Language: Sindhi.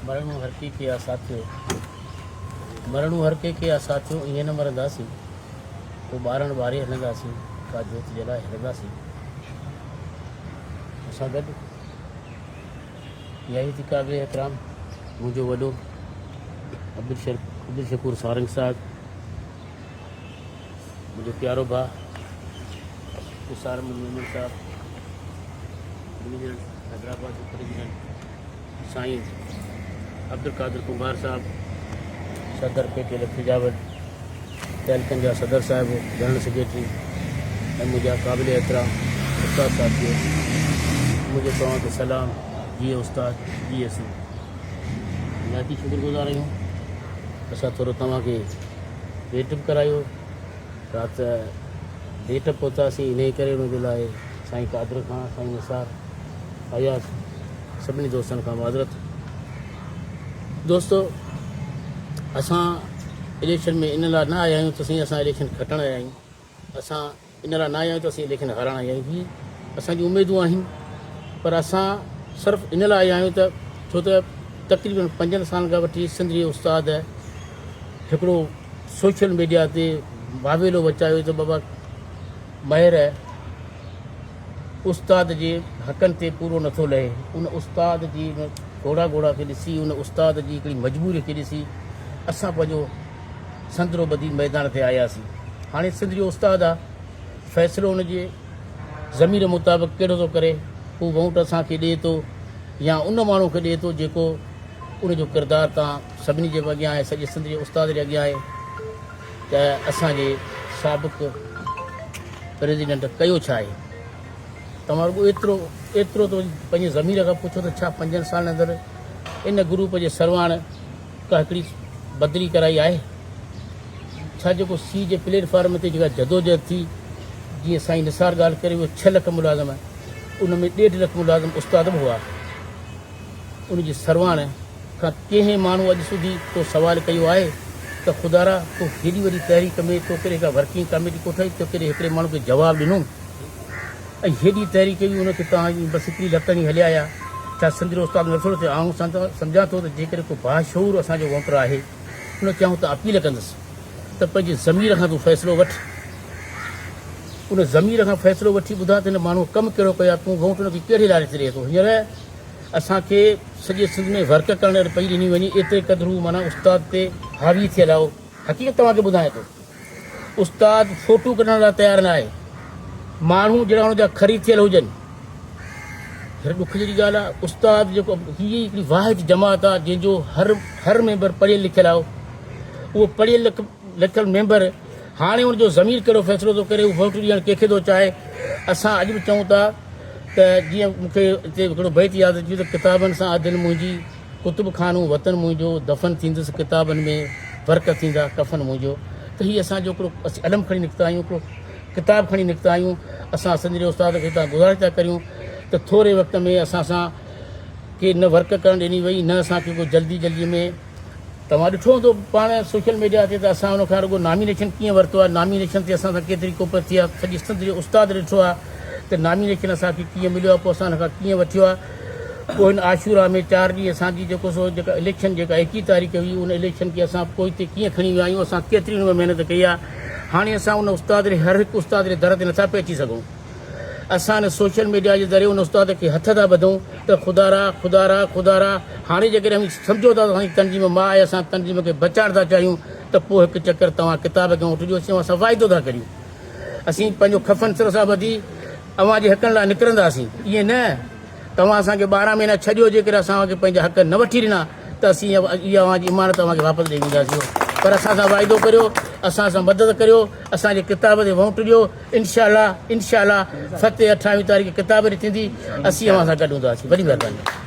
مرڻو هر ڪنهن کي آ ساٿيو. مرڻو هر ڪنهن کي آ ساٿيو ائين نه مرنداسين. ڪو ٻارڻ ٻاري هلنداسين ڪا جوت جلائي هلنداسين. مون سان گڏ اها ئي ٿي قابل احترام منهنجو وڏو عبدالشڪور سارنگ صاحب منهنجو پيارو ڀاء نثار احمد ميمڻ صاحب پريزيڊنٽ حيدرآباد جو پريزيڊنٽ سائين عبدالقادر ڪنڀار صاحب صدر پي ٽي ايل سجاول تعلقن جا صدر صاحب جنرل سيڪريٽري ۽ منهنجا قابل احترام استاد ساٿيو منهنجو توهان کي سلام جيئي استاد جيئي سنڌ نهايت ئي شڪر گذار آهيون اسان ٿورو توهان کي ويٽ به ڪرايو رات ليٽ پهتاسين انهي ڪري ان جي لاء سائين قادر کان سائين نثار اياز سڀني دوستن کان معذرت دوستو اسان اليڪشن ۾ ان لاء نه آيا آهيون ته سائين اسان اليڪشن کٽڻ آيا آهيون اسان ان لاء نه آيا آهيون ته اسين اليڪشن هارائڻ آيا آهيون هي اسان جون اميدون آهن پر اسان صرف ان لاء آيا آهيون ته ڇو ته تقريبن پنجن سالن کان وٺي سنڌ جي استاد هڪڙو سوشل ميڊيا تي واويلو وچايو ته بابا مهر استاد جي حقن تي پورو نٿو لهي ان استاد جي گهوڙا گهوڙا کي ڏسي ان استاد جي هڪڙي مجبوري کي ڏسي اسان پنهنجو سندرو ٻڌي ميدان تي آياسين هاڻي سنڌ جو استاد آ فيصلو ان جي ضمير مطابق ڪهڙو ٿو ڪري هو ووٽ اسان کي ڏئي ٿو يا ان ماڻهو کي ڏئي ٿو جيڪو ان جو ڪردار تان سڀني جي اڳيان آهي سڄي سنڌ جي استاد جي اڳيان آهي ته اسان جي سابق پريزيڊنٽ ڪيو ڇا آهي توهان رڳو ايترو ايترو ته پنهنجي ضمير کان پڇو ته ڇا پنجن سالن اندر ان گروپ جي سرواڻ ڪا هڪڙي بدلي ڪرائي آهي ڇا جيڪو سي جي پليٽ فارم تي جيڪا جدوجهد ٿي جيئن سائين نثار ڳالهه ڪري ويو ڇهه لک ملازم ان ۾ ڏيڍ لک ملازم استاد به هئا ان جي سرواڻ کان ڪنهن ماڻهو اڄ سوڌي ڪو سوال ڪيو آهي ته خدارا تو هيڏي وڏي تحريڪ ۾ تو ڪڏهن ڪا ورڪنگ ڪاميٽي ڪوٺائي تو ڪڏهن هڪڙي ماڻهو کي جواب ڏنو ۽ هيڏي تحريڪ هئي ان کي توهان ائين بس هڪڙي لت هڻي هليا آيا ڇا سنڌ جو استاد نٿو ٿئي آئون سمجهان ٿو ته جيڪڏهن ڪو باشعور اسان جو ووٽر آهي ان کي آئون ته اپيل ڪندس ته پنهنجي ضمير کان تون فيصلو وٺ ان ضمير کان فيصلو وٺي ٻڌاء ته هن ماڻهو ڪم ڪهڙو ڪيو آهي تون ووٽ ان کي ڪهڙي لاري تي ڏئي ٿو هينئر اسان کي سڄي سنڌ ۾ ورڪ ڪرڻ لاء پئي ڏني وڃي ايتري قدر هو معنيٰ استاد تي حاوي ٿيل آهي حقيقت توهان کي ٻڌايان ٿو استاد فوٽو ڪڍڻ لاء تيار نه آهي ماڻهو جهڙا هن جا خريد ٿيل هجن هر ڏک جهڙي ڳالهه آهي استاد جيڪو هي هڪڙي واحد جماعت آهي جنهن جو هر هر ميمبر پڙهيل لکيل آهي اهو پڙهيل لکيل ميمبر هاڻي ان جو ضمير ڪهڙو فيصلو ٿو ڪري هو ووٽ ڏيڻ ڪنهن کي ٿو چاهي اسان اڄ به چئون ٿا ته جيئن مون کي هتي هڪڙو بيت ياد اچي ويو ته ڪتابن سان آ دل منهنجي ڪتب خانو وطن منهنجو دفن ٿيندس ڪتابن ۾ ورق ٿيندا ڪفن منهنجو ته هي اسان جو هڪڙو اسين علم کڻي نڪتا آهيون هڪڙو ڪتاب کڻي نڪتا آهيون اسان سنڌ جي استاد کي هتان گذارش ٿا ڪريون ته ٿوري وقت ۾ اسان سان ڪي نه ورڪ ڪرڻ ڏني وئي نه اسان کي ڪو جلدي جلدي ۾ توهان ڏٺو هوندو پاڻ سوشل ميڊيا تي ته اسان ان کان رڳو نامينيشن ڪيئن ورتو آهي نامينيشن تي اسان سان ڪيتري ڪوپت ٿي آهي سڄي سنڌ جي استاد ڏٺو آهي ته نامينيشن اسان کي ڪيئن مليو آهي پوء اسان ان کان ڪيئن وٺيو آهي پوء هن عاشورا ۾ چار ڏينهن اسان جي جيڪو سو جيڪا اليڪشن جيڪا ايڪيهه تاريخ هئي ان اليڪشن کي اسان پوئتي ڪيئن کڻي ويا آهيون اسان ڪيتري ان ۾ محنت ڪئي آهي هاڻي اسان ان استاد جي هر هڪ استاد جي در تي نٿا پهچي سگهون اسان ان سوشل ميڊيا جي ذريعي ان استاد کي هٿ ٿا ٻڌون ته خدا را خدا را خدا را هاڻي جيڪڏهن اوهين سمجهو ٿا ته اسان جي تنظيم ماء آهي اسان تنظيم کي بچائڻ ٿا چاهيون ته پوء هڪ چڪر توهان ڪتاب کي وٺ ڏيو اسين اوهان سان واعدو ٿا ڪريون اسين پنهنجو کفن سر سان ٻڌي اوهان جي حقن لاء نڪرنداسين ائين نه توهان اسان کي 12 مهينا ڇڏيو جيڪڏهن اسان اوهان کي پنهنجا حق نه وٺي ڏنا ته اسين اها اوهان جي امانت اوهان کي واپس ڏئي وينداسين پر اسان سان واعدو ڪريو اسان سان مدد ڪريو اسان جي ڪتاب تي ووٽ ڏيو انشاء الله انشاء الله فتح اٺاويهه تاريخ ڪتاب تي ٿيندي اسين اوهان سان گڏ هونداسين وڏي مهرباني.